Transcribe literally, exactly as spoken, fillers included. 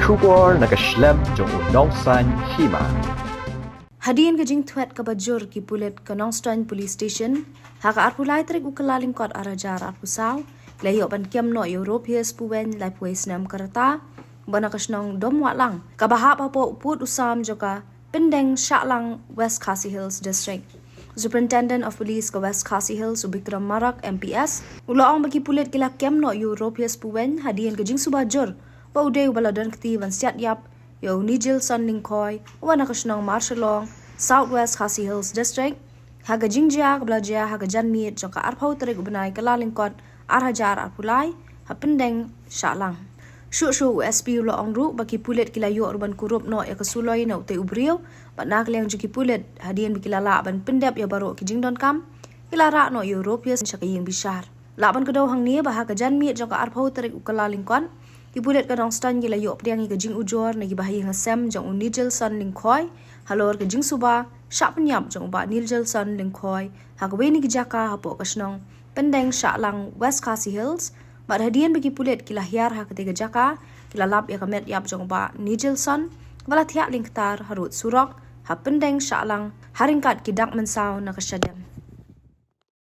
Khubor na ka shlem jong u Nongsaiñ Hima. Hadien ka jingthwet kaba jur, ki pulit ka Nongstoiñ Police Station ha ka arphew lai tarik u Kyllalyngkot arhajar arphew saw, la ïoh ban kem noh ïa u Ropius Puweiñ, laiphew snem ka rta, ba na ka shnong Domwahlang, kaba hap hapoh u pud u sam jong ka Pyndeng Shahlang, West Khasi Hills District. Superintendent of Police ka West Khasi Hills, u Bikram Marak, M P S, u la ong ba ki pulit ki la kem noh ïa u Ropius Puweiñ hadien ka jingsuba jur ba u dei uba la don kti ban siat ïap ïa u Nigel Son Lyngkhoi, uba na ka shnong Marshallong, South West Khasi Hills District, ha ka jingjia kaba la jia ha ka janmiet jong ka arphew tarik u bnai Kyllalyngkot arhajar arphew lai, ha Pyndeng Shahlang. Shuh shuh u S P u la ong ruh ba ki pulit ki la ïoh ruh ban kurup noh ïa ka suloi na utei u briew, bad na ka liang jong ki pulit, hadien ba ki la lah ban pyndep ïa baroh ki jingdonkam, ki la rah noh ïa u Ropius sha ka ïing bishar. Lah ban kdew hangne ba ha ka janmiet jong ka arphew tarik u Kyllalyngkot, ki pulit ka Nongstoiñ ki la ïoh pdiang ïa ka jingujor na ki bahaïing hasem jong u Nigel Son Lyngkhoi halor ka jingsuba shah pynïap jong u Bah Nigel Son Lyngkhoi ha kawei na ki jaka hapoh ka shnong Pyndeng Shahlang, West Khasi Hills. Bad hadien ba ki pulit ki la hiar ha katei ka jaka, ki la lap ïa ka met ïap jong u Bah Nigel Son, ba la thiah lyngktar harud surok ha Pyndeng Shahlang, ha ryngkat ki dak mynsaw na ka shadem.